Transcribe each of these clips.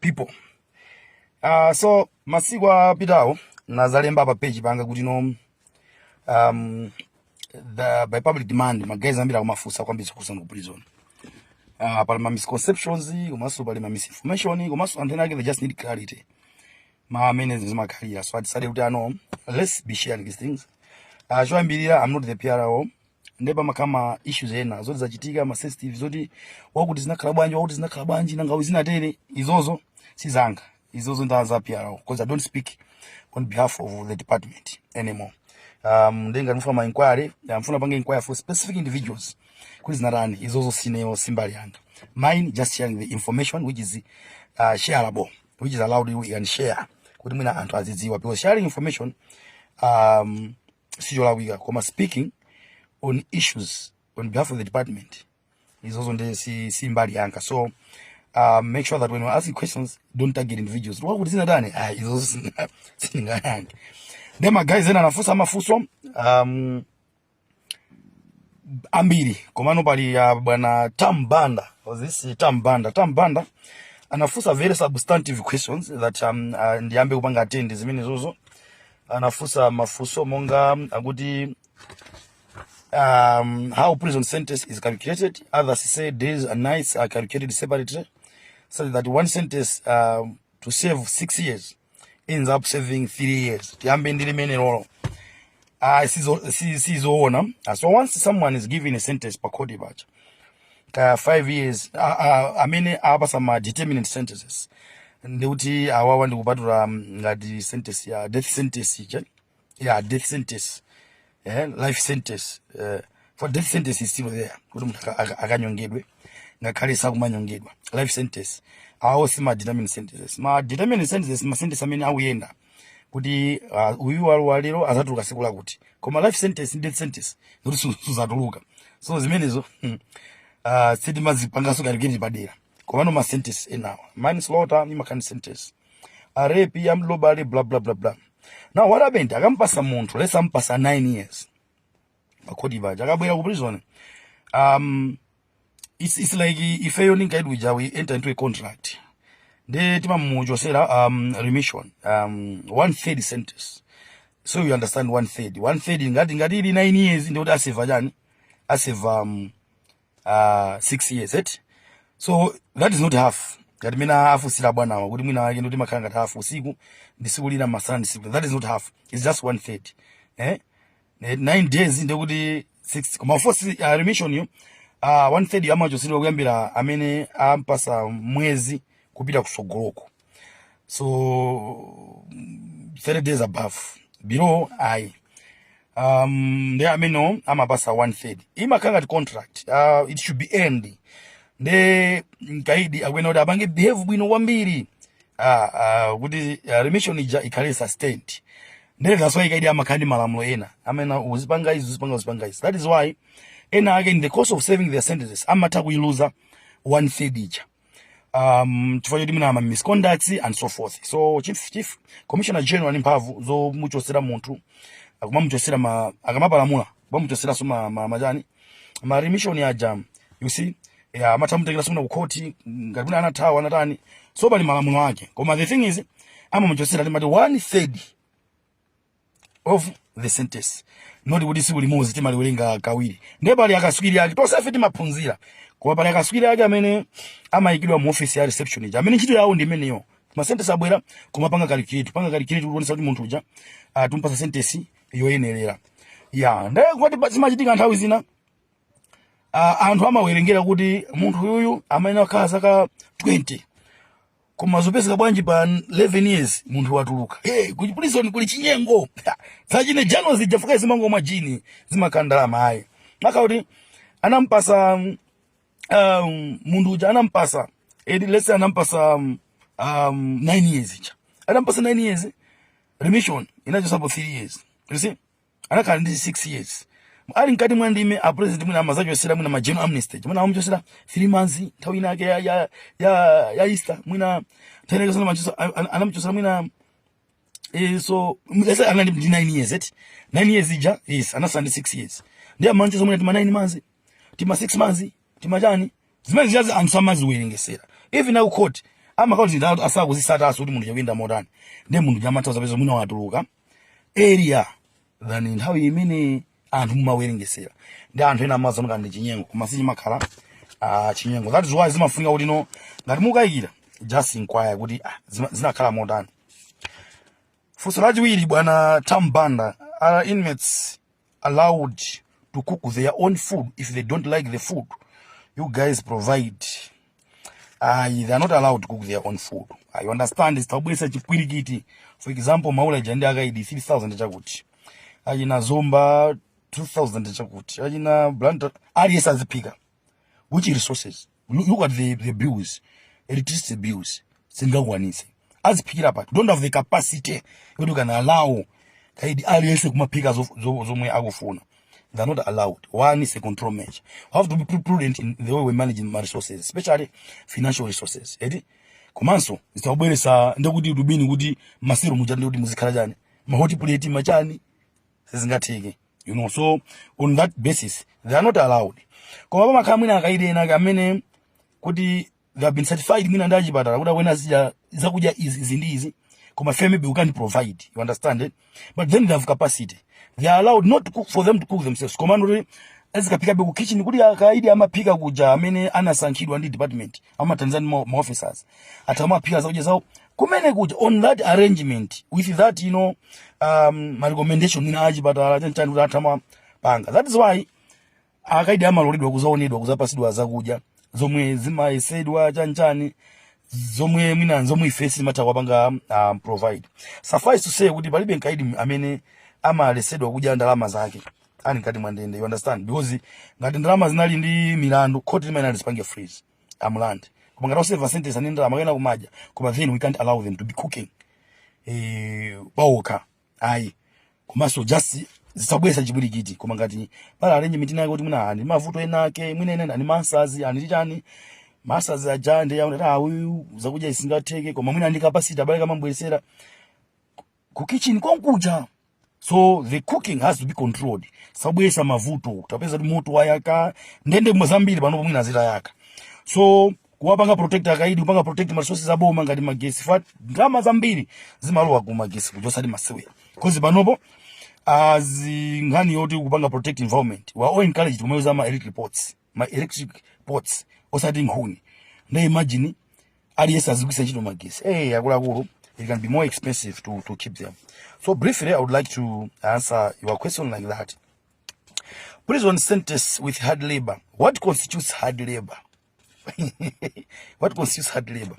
People, so masiku apitawo nazalemba pa page panga kuti no, the by public demand, ma guys ambiri akumafunsa kwambiri zokhuzana ku prison. Pali ma misconceptions, komanso pali ma misinformation, komanso anthu ena ake, they just need clarity ma amene zimakhalira. So I decided kuti ano, let's be sharing these things. Choyambirira, I'm not the PRO. Ndipo pamakhala issues ena zoti zachitika, ma sensitive, zoti wakuti zinakhala bwanji, wakuti zinakhala bwanji, nanga zinatere, izozo sizanga, izozo ndi za PRO, because I don't speak on behalf of the department anymore. Ndinga ndifuna ma inquiry, mfuna pange inquiry for specific individuals kuti zinatani, izozo sineyo, simbali yanga. Mine, just sharing the information which is shareable, which is allowed, we can share kuti mwina anthu azidziwa, because sharing information sicholakwika, koma speaking on issues on behalf of the department, izozo ndi si mbali yanga. So make sure that when we're asking questions, don't target individuals, wakuti zinatani. Ah, izozo sindingayankhe. Then ma guys ena anafunsa mafunso ambiri, komano pali bwana Tam Banda. Was this Tam Banda? Tam Banda anafunsa very substantive questions that ndiyambe kupanga attend zimene zozo. Anafunsa mafunso monga akuti how prison sentence is calculated. Others say days and nights are calculated separately, so that one sentence to save 6 years ends up serving 3 years. Tiyambe ndi limene lolo. Sizoona. So once someone is given a sentence pa court pacha, ka 5 years, amene apasa ma determinate sentences, ndikuti awawa ndikupatula ngati sentence ya death sentence ija, ya death sentence, life sentence, for death sentence is still there kuti munthu akanyongedwe, ngakhale sakumanyongedwa. Life sentence awo si ma determinate sentences. Ma determinate sentences, ma sentence amene akuyenda kuti uyu walowa lero, azatuluka siku lakuti. Koma life sentence ndi death sentence ndikuti suzatuluka. So zimenezo sitimazipanganso calculate padera. Komano ma sentence enawa, manslaughter imakhala sentence, a rape, armed robbery, blah blah blah blah. Now what happened, akampasa munthu, let's ampasa 9 years pakhoti paja, akabwera ku prison, it's like ifeyo ndi uja, we enter into a contract, ndi timamuchosera remission, one third sentence. So you understand, one third, one third, ngati ili 9 years, ndikuti aseva chani? Aseva 6 years, right? So that is not half, ngati mina afusira bwanawa kuti mwina wake ndikuti makhala ngati half usiku ndi siku lina, masana ndi siku. That is not half, it's just one third, eh. 9 days ndikuti 6. Koma of course remission yo, one third amachosedwa kuyambira amene ampasa mwezi kupita kusogoloko, so 30 days above, below ayi. Ndi amene amapasa one third, imakhala ngati contract, it should be earned. Ndi mkaidi akuyenera kuti apange behave bwino kwambiri kuti remission ija ikhale sustained. Ndi that's why kaidi amakhala ndi malamulo ena amene uzipanga izi, uzipanga, uzipanga izi. That is why ena ake in the course of serving their sentences amatha kuiluza one third ija, chifukwa choti mwina ama misconducts and so forth. So chief commissioner general ali mphamvu zomuchosera munthu, akumamuchosera ma akamapalamula, kumamuchoseranso ma machani, ma remission aja, you see. Yeah, amatha mutekera simuna ku court ngati mwina anathawa, anatani. So pali malamulo ake, koma the thing is amamuchosera timati one third of the sentence, not kuti siku limodzi timaliwerenga kawiri. Ndiye pali akaswiri ake, tonsefe timaphunzira, koma pali akaswiri ake amene amayikidwa mu office ya reception ija, amene ntchito yawo ndi imeneyo. Ma sentence abwera, kumapanga calculate, panga calculate kuonesa kuti munthu uja tumpasa sentence yoyenerera. Ya, ndiye kuti zimachitika nthawi zina, anthu amawerengera kuti munthu uyuyu amene akhala zaka 20, koma zopezeka bwanji pa 11 years munthu watuluka? Hey, ku prison kuli chinyengo zachine jano zija fuka zimangomwa jini, zimakhala ndalama. Ayi, maka kuti anampasa munthu uja anampasa edi, let's say anampasa 9 years ija, anampasa 9 years, remission inachosapo 3 years, you see, anakhala ndi 6 years. Ali mkati mwa ndime, a president mwina amazachosera mwina ma general amnesty, mwina amuchosera 3 months nthawi inake ya Easter, mwina nthawi inake anamuchosera mwina. So let's say anali ndi 9 years, eti 9 years ija, yes, anasala ndi 6 years, ndi amanchosa mwina tima 9 months, tima 6 months, tima chani, zimene zijazi anthu samaziwerengesera. Even aku court Amakhala kuti asakuzisataso kuti munthu chakuyenda motani. Ndiye munthu chamatha zapeza mwina watuluka earlier than nthawi imene anthu mumawerengesera. Ndi anthu ena amazooneka ndi chinyengo, koma sichimakhala chinyengo. That is why zimafunika kuti, no, ngati mukayikira, just inquire kuti zinakhala motani. Funso lachiwiri, bwana Tambanda: are inmates allowed to cook their own food if they don't like the food you guys provide? They are not allowed to cook their own food. You understand, zitabweresa chipwirikiti. For example, Maula ija ndi akaidi 3000 chakuti, achina Zomba 2000 chakuti, achina Blantyre, aliyense aziphika. Which resources? Look at the bills, electricity bills, singakwanise. Aziphikira pati? Don't have the capacity yoti you can allow kaidi aliyense kumaphika zomwe akufuna. They are not allowed. One is a control measure. We have to be prudent in the way we manage my resources, especially financial resources, eti? Komanso zitabweresa ndekuti tubini kuti masiru muja, ndikuti muzikhala chani, ma hot plate machani, sizingatheke. So on that basis they are not allowed. Koma pamakhala mwina akaidi ena amene kuti they have been certified mwina ndi achipatala kuti akwena azidya zakudya izi, izi ndi izi, koma fair maybe we can't provide, you understand it? But then they have capacity, they are allowed not to cook, for them to cook themselves, koma kuti azikaphikabe ku kitchen kuti akaidi amaphika kuja amene anasankhidwa ndi department, amathandiza ndi ma officers athu, amaphika zakudya zawo kumene kuja. On that arrangement, with that ma recommendation ina achipatala chanchani kuti athu amapanga. That is why akaidi amaloledwa kuzaonedwa, kuzapasidwa zakudya zomwe zimayesedwa chanchani, zomwe mwina zomwe ife simatha kuwapanga provide. Suffice to say kuti palibe mkaidi amene amalesedwa kudya ndalama zake ali mkati mwa ndende, you understand? Because ngati ndalama zinali ndi milandu, court imayenera zipange freeze amulande. Koma ngati oseva sentence ani ndalama kena kumadya, koma then we can't allow them to be cooking pawokha, ayi. Komanso just zisabwesa chipwirikiti. Koma ngati pali arrangement inake kuti mwina ani mavuto enake, mwina ene ani masazi ani chani, masazi aja ndi yaona ah, uyu zakudya isingatheke, koma mwina ndi capacity, abale kamambweresera ku kitchen konkuja. So the cooking has to be controlled, sabwesa mavuto. Tapeza kuti moto wayaka ndende mwe zambiri panopo, mwina zitayaka. So kuwapanga protect akaidi, kupanga protect ma resources aboma ngati magesi, fa ndalama zambiri zimalowa ku magesi kuja, osati masewera, 'cause panopo as nkhani yoti kupanga protect environment, we are all encouraged kumeuza ma electric pots, ma electric pots, osati nkhuni. Nde imagine aliyense azigwisa ntchito magesi. Hey, akuluakulu, it can be more expensive to keep them. So briefly, I would like to answer your question like that. Prison sentence with hard labor: what constitutes hard labor? What constitutes hard labor?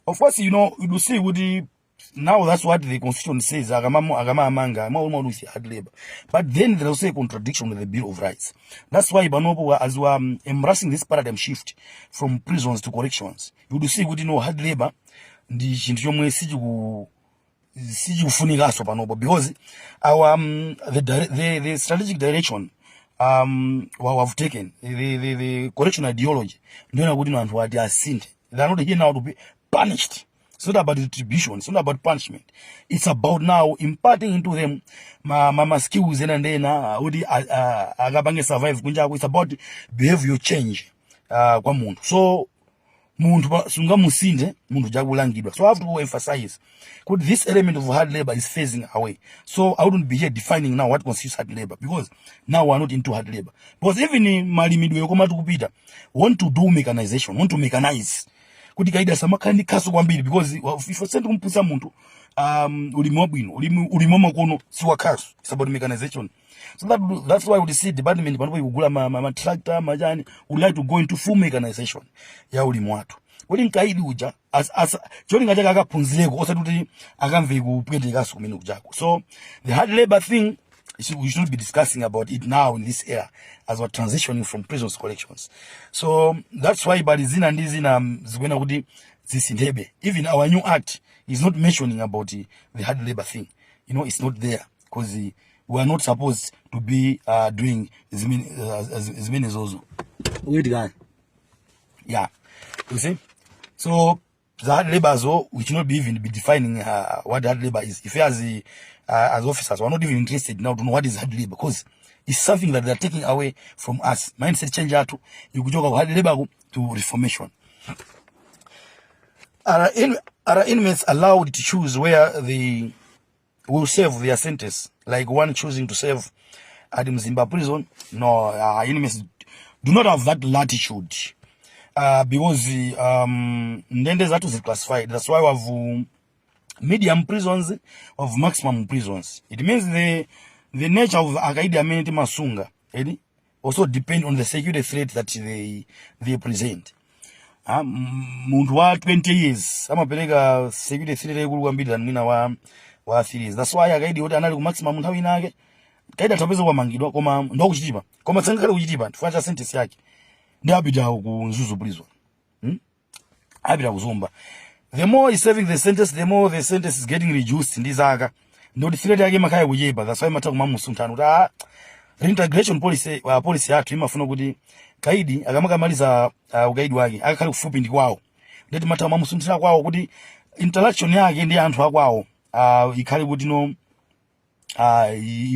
Of course, you do see kuti now that's what the constitution says, akamamanga with hard labor. But then there's also a contradiction with the Bill of Rights. That's why panopo, as we are embracing this paradigm shift from prisons to corrections, you would see kuti no, hard labor ndi chinthu chomwe sichikufunikanso panopo, because our the, dire- the strategic direction we have taken, the correction ideology, ndiona kuti no, anthu ati asinthe. They are not here now to be punished. It's not about retribution, it's not about punishment. It's about now imparting into them ma skills ena ndi ena kuti akapange survive kunjako. It's about behavior change kwa munthu. So munthu sungamusinthe munthu jakulangidwa. So I have to emphasize kuti this element of hard labor is phasing away. So I wouldn't be here defining now what constitutes hard labor, because now we are not into hard labor, because even malimidwe koma tikupita, want to do mechanization, want to mechanize kuti kaidi asamakhala ndi khasu kwambiri, because if senti kumphunzitsa munthu ulimi wabwino, ulimi wamakono si wakhasu. It's about mechanization. So that's why we see department panopo ikugula ma tractor machani, would like to go into full mechanization ya ulimi wathu, kuti mkaidi uja cholinga chake akaphunzireko, osati kuti akamve kupwetekaso kumene kujako. So the hard labor thing, we should not be discussing about it now in this era as we're transitioning from prisons to corrections. So that's why pali zina ndi zina zikuena kuti zisinthebe. Even our new act is not mentioning about the hard labor thing. It's not there because we are not supposed to be doing zimene zozo. Wait guy, yeah, you see, so the hard labor, so we should not be even be defining what hard labor is. If as officers, we're not even interested now to know what is hard labor, because it's something that they're taking away from us. Mindset change yathu ikuchoka ku hard labor to reformation. Are inmates allowed to choose where they will serve their sentence, like one choosing to serve at Mzimba Prison? No, inmates do not have that latitude because ndende zathu zili classified. That's why we have medium prisons, of maximum prisons. It means the nature of akaidi amene timasunga edi also depend on the security threat that they present. Munthu wa 20 years amapereka security threat yaikulu kwambiri than mwina wa 3 years. That's why akaidi oti anali ku maximum, nthawi inake kaidi atapeza kwamangidwa koma ndokuchitipa, koma sangakhale kuchitipa chifukwa cha sentence yake, ndi apita ku Mzuzu Prison, Apita kuzomba. The more is serving the sentence, the more the sentence is getting reduced ndi zaka, ndoti threat yake imakhala kuchepa. That's why imatha kumamusunthana kuti reintegration policy yathu imafuna kuti kaidi akamakamaliza ukaidi wake akakhale kufupi ndi kwawo. Ndeti matha kumamusunthira kwawo kuti interaction yake ndi anthu akwawo ikhale kuti no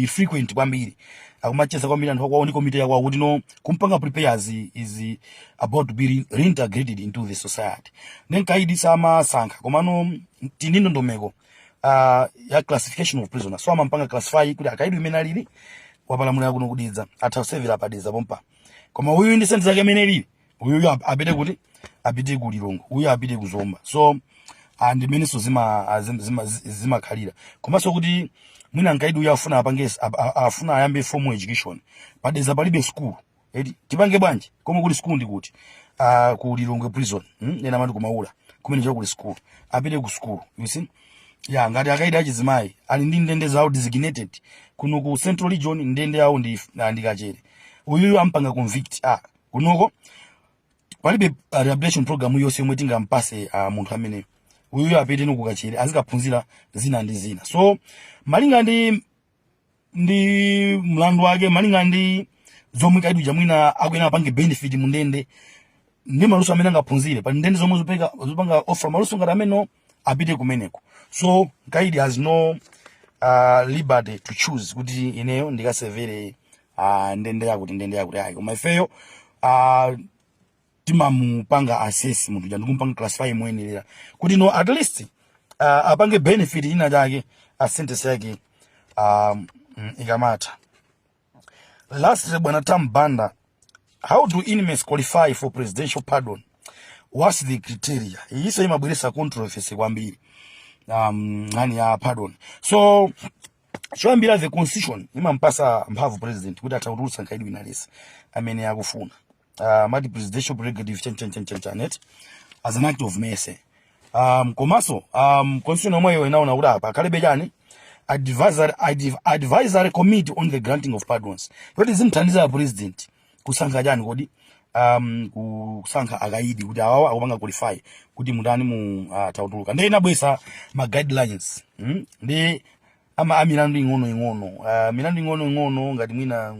frequent kwambiri, akumacheza kwambiri anthu akwawo ndi community yakwawo, kuti no kumpanga prepare as is about to be reintegrated into the society. Then kaidi samasankha, komano tini ndondomeko ya classification of prisoners. So amampanga classify kuti akaidi imene alili wapalamulira kuno kudedza, atha kusevera padedza pompa, koma uyu ndi sentence yake imene ilili, uyuyu apite kuti apite ku Lilongwe, uyu apite ku Zomba. So and imenenso zimakhalira. Komanso kuti mwina nkaidi uyu afuna apange afuna ayambe formal education, padedza palibe school eti, tipange bwanji? Koma kuli school ndikuti ku Lilongwe Prison, Ena amati kumaula kumene chako kuli school, apite ku school, you see? Ya, ngati akaidi achizimayi ali ndi ndende zawo designated. Kuno ku Central Region ndende yawo ndi Kachere. Uyuyu ampanga convict, kunoko palibe rehabilitation program yonse yomwe tingampase munthu amene uyuyu, apite no kukachere azikaphunzira zina ndi zina. So malinga ndi mlandu wake, malinga ndi zomwe kaidi uja mwina akuyenera apange benefit mu ndende ndi maluso amene angaphunzire, pali ndende zomwe zopanga offer maluso ngati amene, apite kumeneko. So kaidi has no liberty to choose kuti ineyo ndikasevere ndende yakuti ayi. Koma ifeyo timamupanga assess munthu uja ndikumpanga classify moyenera kuti no at least apange benefit ina chake a sentence yake ikamatha. Lastly, bwana Tam Banda, how do inmates qualify for presidential pardon? What's the criteria? Iyiso imabweresa controversy kwambiri, nkhani ya pardon. So choyambira, the constitution imampasa mphamvu president kuti atha kutulutsa mkaidi wina aliyense amene akufuna, mati presidential prerogative chan chan chan chan chan eti, as an act of mercy. Komanso constitution yomweyo inaona kuti apa akhalibe chani, advisory committee on the granting of pardons, kuti zimthandiza president kusankha chani kodi, kusankha akaidi kuti awawa akupanga qualify kuti mutani mu tautuluka. Ndi inabwesa ma guidelines, Ndi ama amilandu ing'ono ing'ono, milandu ing'ono ing'ono ngati mwina,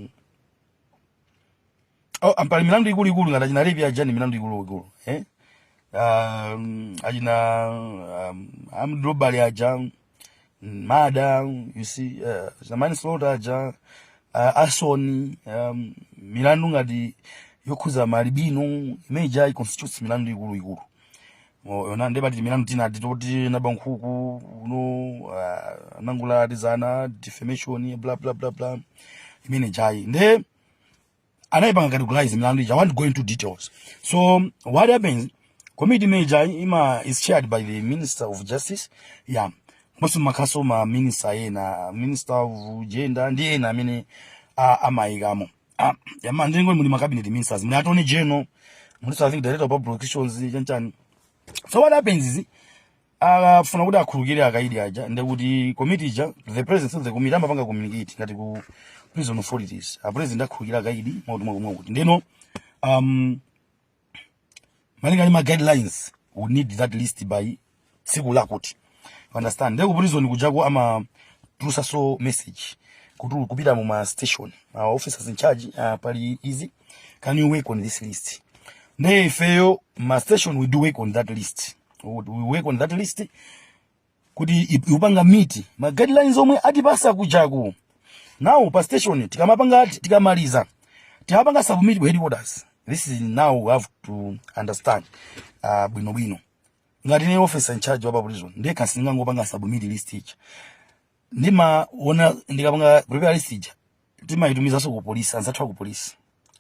oh, ampali milandu ikuluikulu ngati achina rape aja ni milandu ikuluikulu, eh? Achina armed robbery aja, murder, you see, achina manslaughter aja, arson, milandu ngati yokhuza malibino imene ija constitutes milandu ikuluikulu. Yona ndebati milandu tina titoti naba nkhuku uno, anangula tizana defamation, bla bla bla bla, imene jayi nde anayipanga categorize milandu ija. I want to go into details. So what happens, committee major ima is chaired by the Minister of Justice, yeah, komanso makhaso ma minister ena, Minister of Gender ndi ena amene amayikamo. Yama ndingo muli ma cabinet ministers, muli Attorney General, muli, I think, Director of Public Prosecutions, chanchani. So what happens is akafuna kuti akhululukire akaidi aja, ndekuti committee ija, the president of the committee amapanga communicate ngati ku prison authorities, a president akhululukira akaidi mwakuti mwakuti mwakuti. Ndeno malinga ndi ma guidelines, we need that list by tsiku lakuti, you understand? Ndiye ku prison kujako ama tulusa so message kuti kupita mu ma station, our officers in charge, pali easy, can you work on this list? Ndiye ifeyo ma station, we do work on that list. We work on that list kuti upanga meet ma guidelines omwe atipasa kujaku. Now pa station tikamapanga, tikamaliza, timapanga submit ku headquarters. This is now we have to understand bwinobwino. Ngati ine officer in charge wa pa prison, ndekha sindingangopanga submit list ija. Ndimaona ndikapanga prepare list ija, timayitumizanso ku police, anzathu aku police.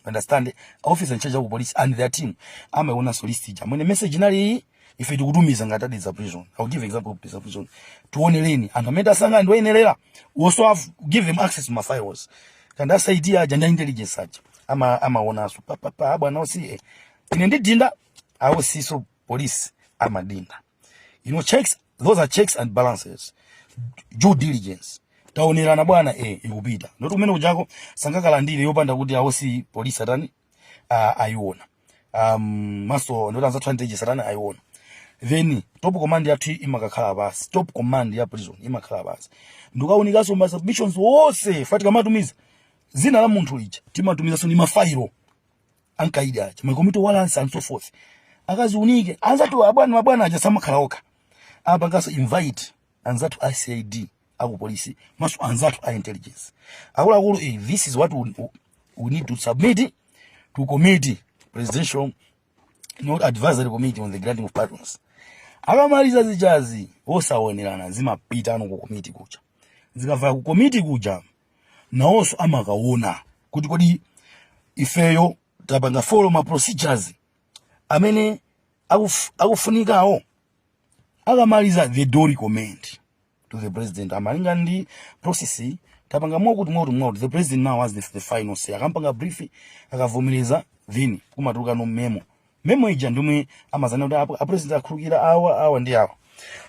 Understand? Officer in charge ku police and their team amaionanso list ija. Mwene message inali iyi, ife tikutumiza ngati a Dedza Prison. I will give example of Dedza Prison. Tionereni anthu amene tasanga ndi oyenerera. We also have give them access to my files. Kanda CID aja ndi intelligence aja amaonanso pa pa pa bwana OC, ine ndidinda awo siso police amadinda. Checks, those are checks and balances, due diligence. Taonerana bwana, ikupita ndoti kumene kujako sangakalandire yopanda kuti a OC police atani, ayiona, maso ndoti anzathu intelligence atani, ayiona. Then top command yathu imakakhala pasi, top command ya prison imakhala pasi, ndikaunikanso ma submissions wonse. Fati kamatumiza zina la munthu lija, timatumizanso ndi mafailo ankaidi aja, ma committal warrants and so forth, akaziunike anzathu abwana. Mabwana aja samakhala okha, apanganso invite anzathu a CID, aku polisi, maso anzathu a intelligence. Akuluakulu, this is what we need to submit to committee, presidential, not advisory committee on the granting of pardons. Akamaliza zijazi, osaonerana, zimapita ano ku committee kuja. Zikafika ku committee kuja, nawonso amakaona kuti kodi ifeyo tapanga follow ma procedures amene akufunikawo. Akamaliza, they do recommend to the president, amalinga ndi process tapanga mwakuti mwakuti mwakuti. The president now has the final say. Akampanga brief, akavomereza, then kumatuluka no memo. Memo ija ndimwe amazana kuti a president akhulukira awa, awa ndi awa.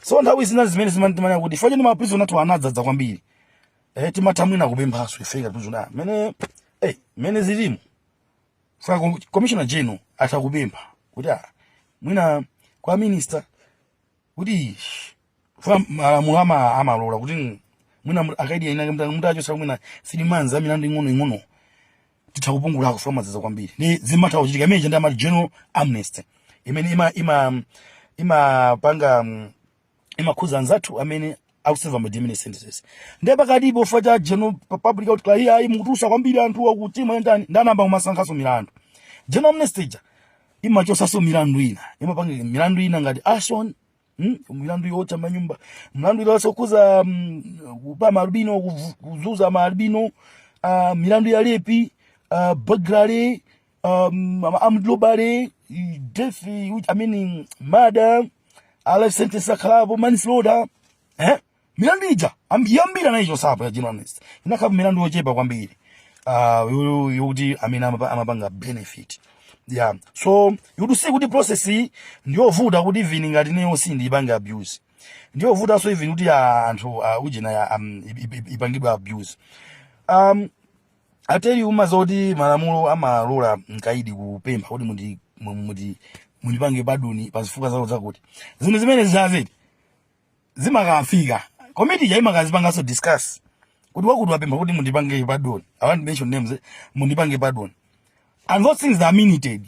So nthawi zina zimene zimantimanya kuti fache ndi ma prison athu anadzadza kwambiri, timatha mwina kupemphaso ife ngati prison, mene mene zilimo. Fa commissioner general atha kupempha kuti mwina kwa minister, kuti fa malamulo amalola kuti mwina akaidi ina mutachosa mwina 3 months amilandu ing'ono ing'ono, titha kupungulako fa madzaza kwambiri. Ndi zimatha kuchitika. Imene ndi amati general amnesty, imene ima imapanga imakhuza anzathu amene akuseva ma determinate sentences. Ndiye pakatipo fa cha general public outcry, ayi, mukutulusa kwambiri anthu akuchimwa ndani ndanamba kumasankhaso milandu. General amnesty ija imachosaso milandu ina, imapanga milandu ina ngati arson, milandu yocha manyumba, milandu ilonso kuza kupa maalbino, kuzuza maalbino, milandu ya rape, burglary, armed robbery, death, which, I mean murder, life sentence akhalapo, manslaughter, milandu ija yambiri anayichosapo ya general amnesty. Inakhapo milandu yochepa kwambiri yokuti amene amapanga benefit. Yeah, so you see kuti process iyi ndiyovuta, kuti even ngati neyo sindiyipange abuse, ndiyovuta. So even kuti anthu ujena ya ipangidwe abuse, I tell you, umazoti malamulo amalola mkaidi kupempha kuti mundipange pardon pazifukwa zako zakuti zinthu zimene zazeti zimakafika komiti ija, imakazipanganso discuss kuti wakuti wapempha kuti mundipange pardon. I want to mention names, mundipange pardon, and those things are minuted.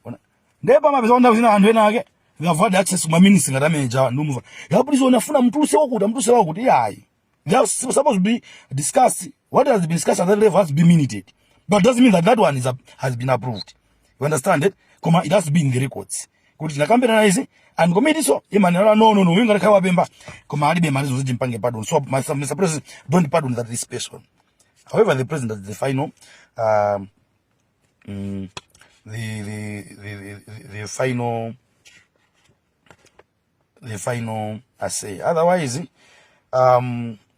Ona, ndiye pamapeza nthawi zina anthu ena ake, they have had access to ma minutes ngati amene jawa, ndumuva ya prison afuna mtuluse wakuti, mtuluse wakuti. Iyayi, they are supposed to be discussed. What has been discussed at that level has to be minuted, but doesn't mean that that one has been approved. You understand it? Koma it has to be in the records kuti tinakambirana izi, and committee so imanena, No, no, no, uyu ngakhale wapempha koma alibe malizo zoti mpange pardon, so Mr. President, don't pardon that this person." However, the president has the final the final say. Otherwise,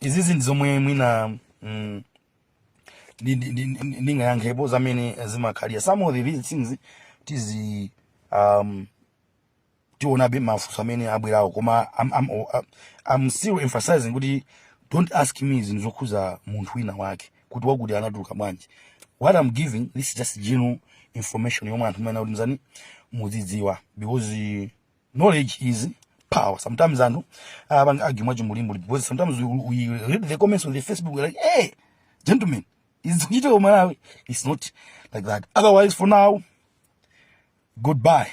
izizi ndi zomwe mwina ndingayankhepo zamene zimakhalira. Some of the things tizi tionabe mafunso amene abwerawo, koma I'm still emphasizing kuti don't ask me zinthu zokhuza munthu wina wake, kuti wakuti anatuluka bwanji. What I'm giving, this is just general information yomwe anthu mwena kuti mzani muzidziwa, because knowledge is power. Sometimes anthu apanga argue mwachimbulimbuli, because sometimes we read the comments on the Facebook, we're like, "Hey gentlemen, is kuchitika ku Malawi?" It's not like that. Otherwise, for now, goodbye.